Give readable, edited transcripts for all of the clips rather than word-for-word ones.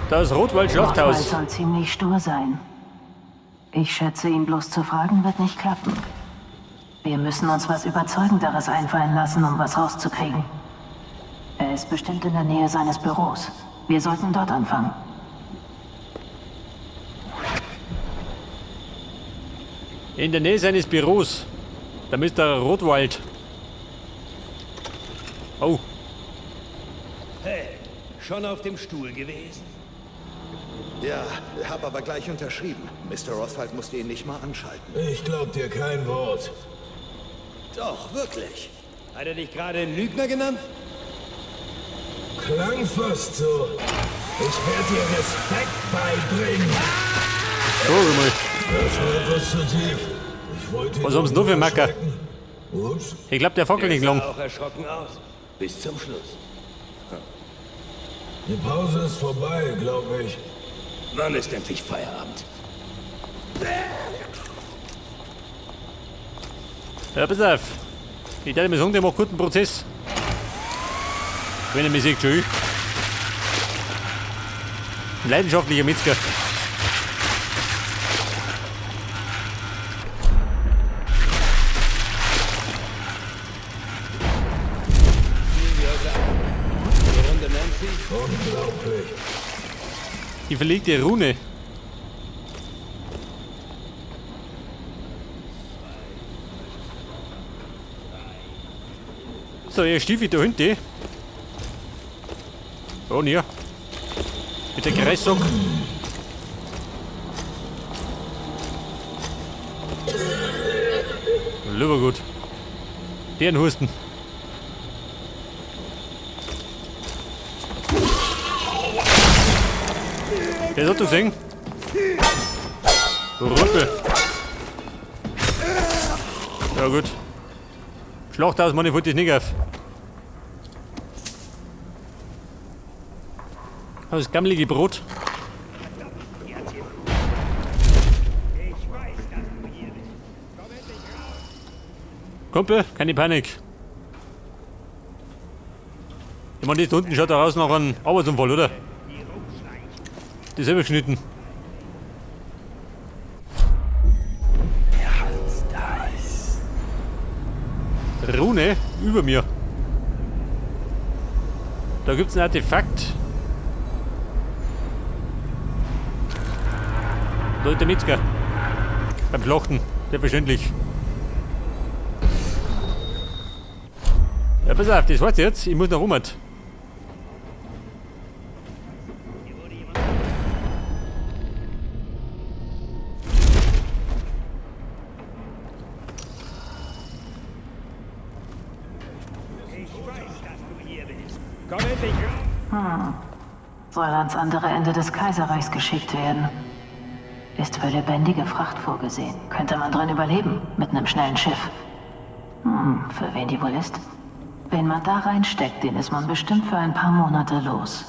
Das Rothwald Rothwald-Schlachthaus. soll ziemlich stur sein. Ich schätze, ihn bloß zu fragen, wird nicht klappen. Wir müssen uns was Überzeugenderes einfallen lassen, um was rauszukriegen. Er ist bestimmt in der Nähe seines Büros. Wir sollten dort anfangen. In der Nähe seines Büros. Der Mr. Rothwald. Oh, Hey, schon auf dem Stuhl gewesen? Ja, hab aber gleich unterschrieben. Mr. Rothwald musste ihn nicht mal anschalten. Ich glaub dir kein Wort. Doch, wirklich. Hat er dich gerade einen Lügner genannt? Klang fast so. Ich werde dir Respekt beibringen. guck mal. Das war etwas zu tief. Ich wollte Was ihn haben sie noch für Macker? erschrecken. Ups. Ich glaub, der fackelt Der nicht sah lang. auch erschrocken aus. Bis zum Schluss. Die Pause ist vorbei, glaube ich. Wann ist endlich Feierabend? Ja, pass auf. Ich darf mir sagen, der macht guten Prozess. Wenn er mich sieht, schon. Ein leidenschaftlicher Metzger. Spielen wir heute Abend? Eine Runde Nancy? Unglaublich. Die verlegte Rune. So, ihr Stiefel da hinten. Oh, ne. Mit der Kreissack. Lieber gut. Den Husten. Der hat du gesehen? Rüppel. Ja gut. Schlachthaus, Mann, ich wollte das nicht auf. Das gammelige Brot. Kumpel, keine Panik. Ich meine, das da unten schaut da raus nach einem Arbeitsunfall, oder? Das selber geschnitten. Rune über mir. Da gibt's ein Artefakt. Da ist der Metzger. Beim Schlachten, selbstverständlich. Ja, pass auf, das war's jetzt. Ich muss nach oben. Ich weiß, dass du hier bist. Komm endlich raus! Soll ans andere Ende des Kaiserreichs geschickt werden. Ist für lebendige Fracht vorgesehen. Könnte man drin überleben, mit einem schnellen Schiff. Für wen die wohl ist? Wen man da reinsteckt, den ist man bestimmt für ein paar Monate los.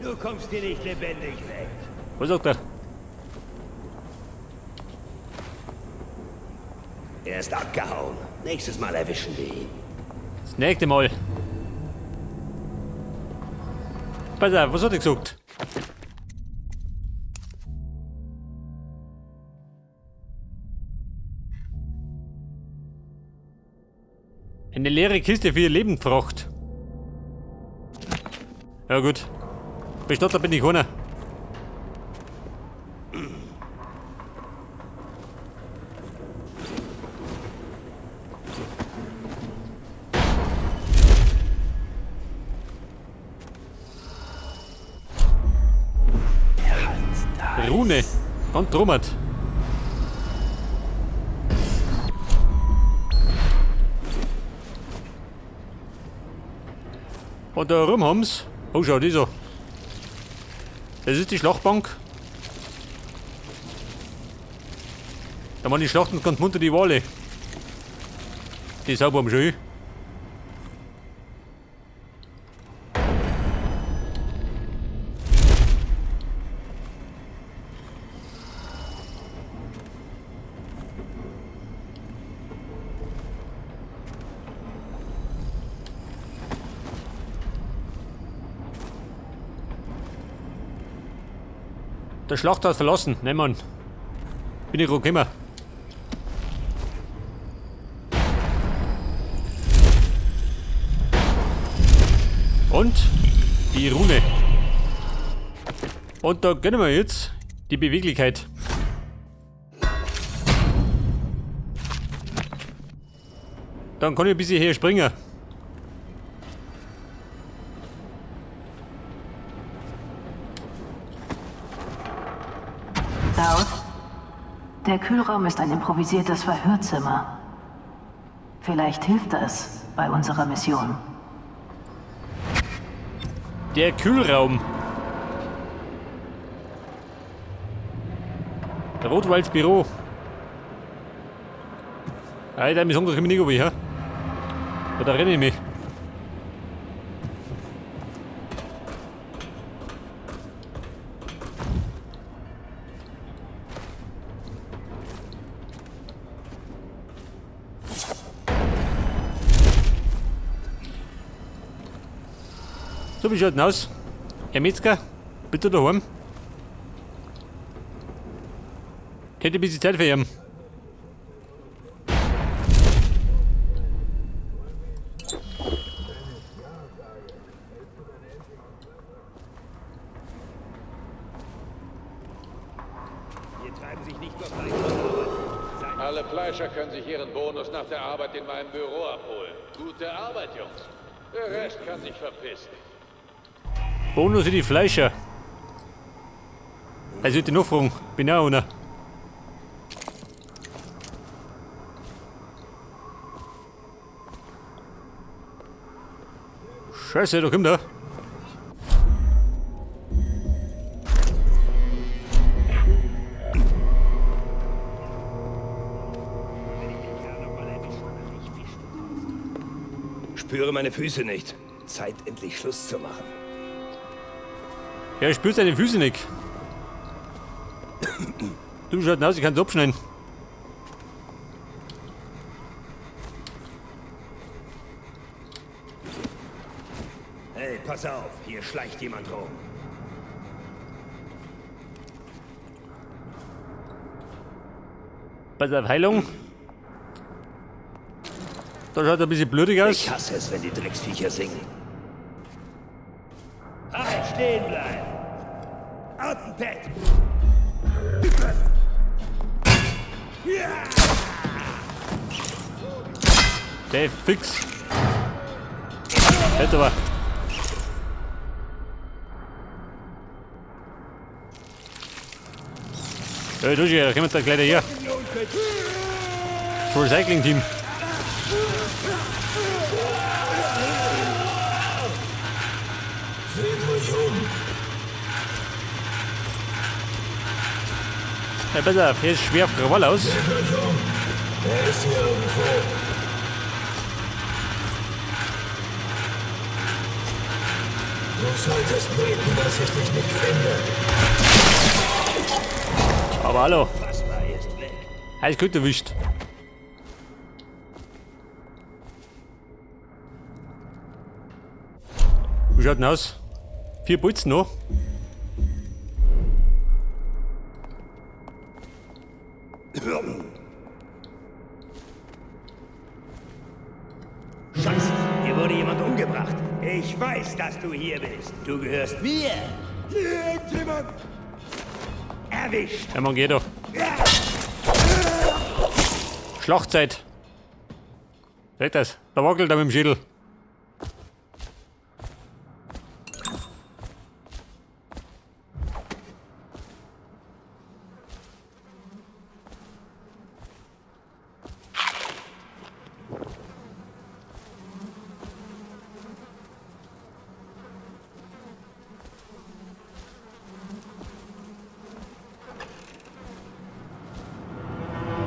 Du kommst hier nicht lebendig weg. Was sagt er? Er ist abgehauen. Nächstes Mal erwischen wir ihn. Das nächste Mal. Pass auf, was hat er gesagt? Eine leere Kiste für ihr Lebendfracht. Ja gut. Bestatter bin ich keiner. Rune. Und Trummert. Und da rum haben's. Oh, schau, die so. Das ist die Schlachtbank. Da waren die Schlachten ganz munter die Wale. Die sauber am schön. Der Schlachthaus verlassen. Nein, Mann. Bin ich gerade gekommen. Und die Rune. Und da gönnen wir jetzt die Beweglichkeit. Dann kann ich ein bisschen hier springen. Daud, der Kühlraum ist ein improvisiertes Verhörzimmer. Vielleicht hilft das bei unserer Mission. Der Kühlraum. Der Rothwilds Büro. Alter, wir sagen, da komme ich nicht runter, hä? Da renne ich mich. So, wie schaut denn aus? Herr Metzger, bitte daheim. Ich hätte ein bisschen Zeit für ihn. Hier treiben sich nicht nur Fleischer. Alle Fleischer können sich ihren Bonus nach der Arbeit in meinem Büro abholen. Gute Arbeit, Jungs. Der Rest kann sich verpissen. Bonus für die Fleischer. Also ich noch fragen. Bin auch einer. Scheiße, da kommt er. Spüre meine Füße nicht. Zeit, endlich Schluss zu machen. Ja, ich spüre seine Füße nicht. Du schaut aus, ich kann's abschneiden. Hey, pass auf, hier schleicht jemand rum. Pass auf, Heilung. Da schaut ein bisschen blutig aus. Ich hasse es, wenn die Drecksviecher singen. Halt, stehen bleiben! Attentat! Der fix. Hätte aber. Ja, du, da kommt da gleich her. Das Recycling-Team. Seht euch um. Ja, pass auf, hier ist schwer auf Krawall aus. Seht euch um. Er ist hier irgendwo. Du solltest beten, dass ich dich nicht finde. Aber hallo. Heiß gut erwischt. Wie schaut denn aus? 4 Bolzen noch. Scheiße, hier wurde jemand umgebracht. Ich weiß, dass du hier bist. Du gehörst mir. Irgendjemand. Erwischt. Ja, man geht doch. Schlachtzeit. Seht das? Da wackelt er mit dem Schädel.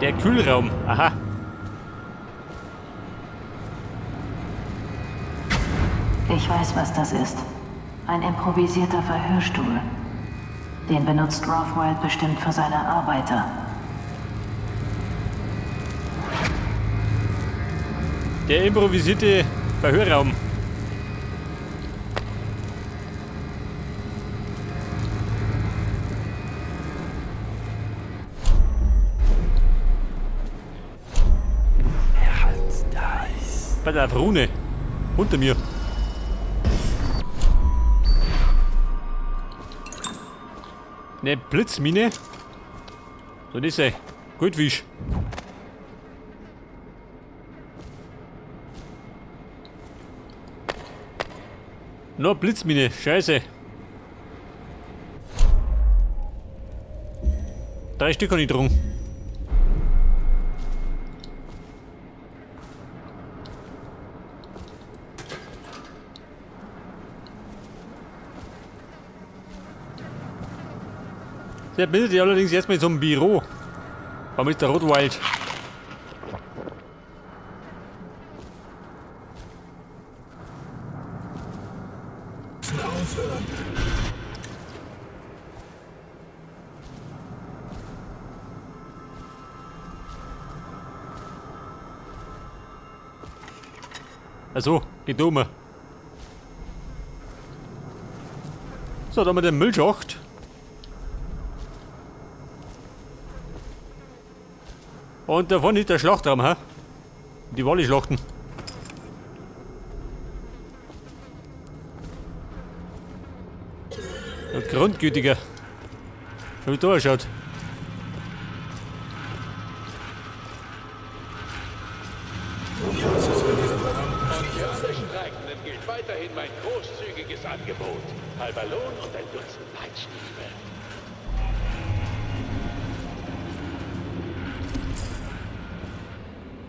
Der Kühlraum, aha. Ich weiß, was das ist. Ein improvisierter Verhörstuhl. Den benutzt Rothwild bestimmt für seine Arbeiter. Der improvisierte Verhörraum. Bei der Rune. Unter mir. Eine Blitzmine. So, das ist er. Goldfisch. Noch Blitzmine. Scheiße. 3 Stück habe ich drum. Der bildet sich allerdings erstmal so ein Büro. Bei Mister Rothwild. Also, geht um. So, da haben wir den Müllschacht. Und da vorne ist der Schlachtraum, hä? Die Wale schlachten. Der Grundgütiger. Wie da ausschaut. Streikenden gilt weiterhin mein großzügiges Angebot. Halber Lohn und ein Dutzend Peitschenhiebe.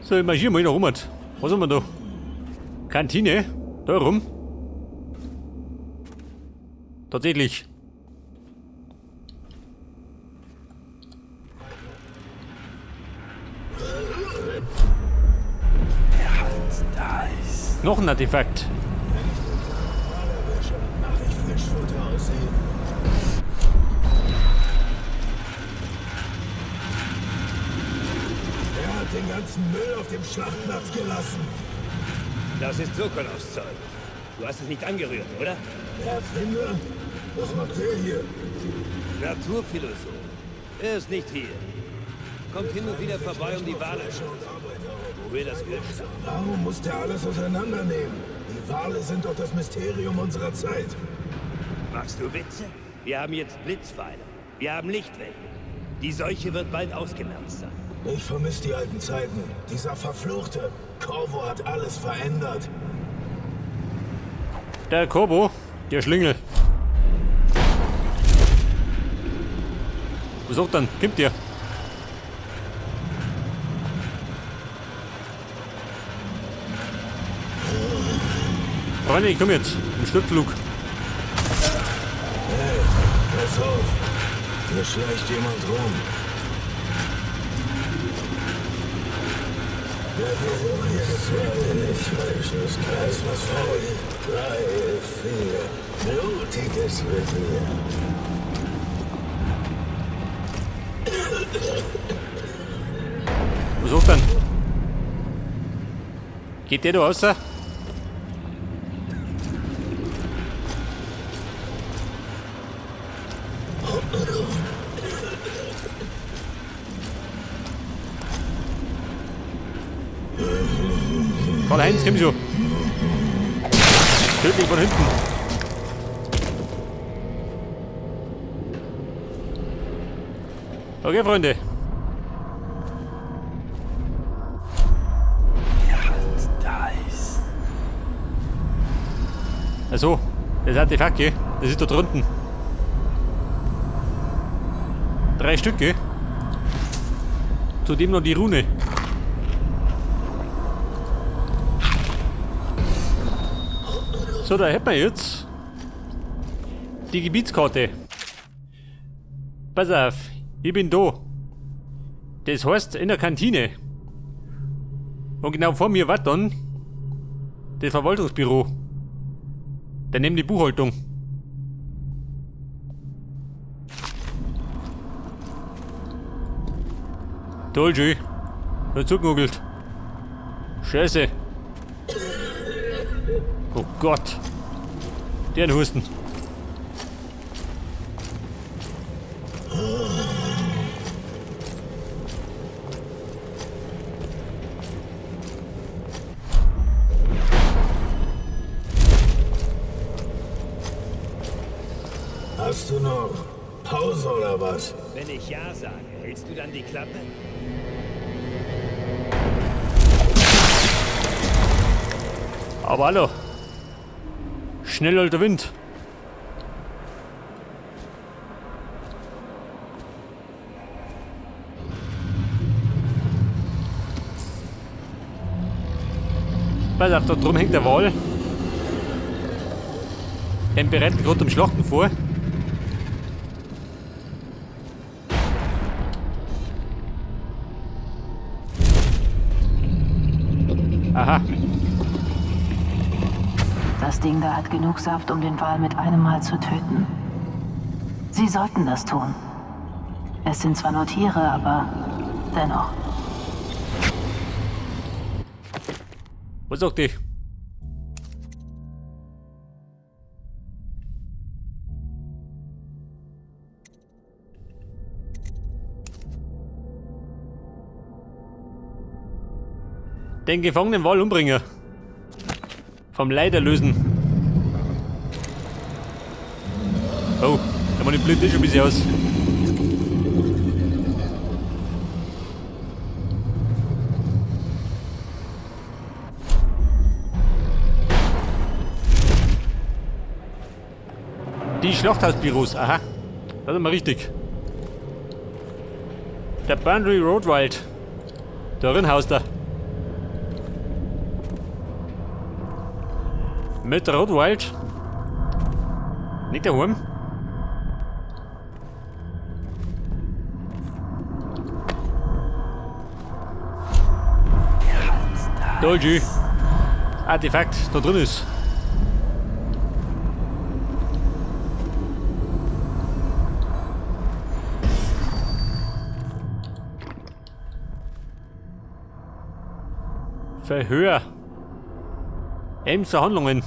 So, ich marschiere mal noch rum. Was haben wir da? Kantine? Da rum? Tatsächlich. Noch ein Artefakt. Er hat den ganzen Müll auf dem Schlachtplatz gelassen. Das ist Sokolovs Zeug. Du hast es nicht angerührt, oder? Erfinder? Was macht der hier? Naturphilosoph. Er ist nicht hier. Kommt hin und wieder vorbei, um die Wale zu schauen. Wo will das Öl stammen? Warum muss der alles auseinandernehmen? Die Wale sind doch das Mysterium unserer Zeit. Machst du Witze? Wir haben jetzt Blitzpfeile. Wir haben Lichtwellen. Die Seuche wird bald ausgemerzt sein. Ich vermisse die alten Zeiten. Dieser verfluchte Corvo hat alles verändert. Der Corvo, der Schlingel. Was sagt dann? Kommt der? Freunde, ich komm jetzt. Im Sturzflug. Hey, pass auf. Hier schleicht jemand rum. Der Geruch hier gefällt mir nicht. Falsches Kreis, was faul. 3, 4. Blutiges Revier. Was sagt denn? Geht der da raus? Karl-Heinz, komm schon. Tödlich von hinten. Okay, Freunde. Also, das Artefakt, gell? Das ist da drunten. 3 Stück, gell? Zudem noch die Rune. So, da hätten wir jetzt die Gebietskarte. Pass auf, ich bin da. Das heißt in der Kantine. Und genau vor mir war dann das Verwaltungsbüro. Dann nehmen die Buchhaltung. Toll, schön. Hat zugenugelt. Scheiße. Oh Gott. Der Husten. Hast du noch Pause oder was? Wenn ich Ja sage, hältst du dann die Klappe? Aber hallo. Schnell, alter Wind. Pass auf, da drum hängt der Wal. Den bereiten gerade zum Schlachten vor. Aha. Das Ding da hat genug Saft, um den Wal mit einem Mal zu töten. Sie sollten das tun. Es sind zwar nur Tiere, aber dennoch. Was sagt die? Den gefangenen Wal umbringen. Vom Leid erlösen. Oh, der manipuliert eh schon ein bisschen aus. Die Schlachthausbüros, aha. Das ist mal richtig. Der Boundary Roadwild. Darin haust er. Mit Roadwild. Nicht daheim. Dolgy. Artefakt da drin ist. Verhör. Verhandlungen.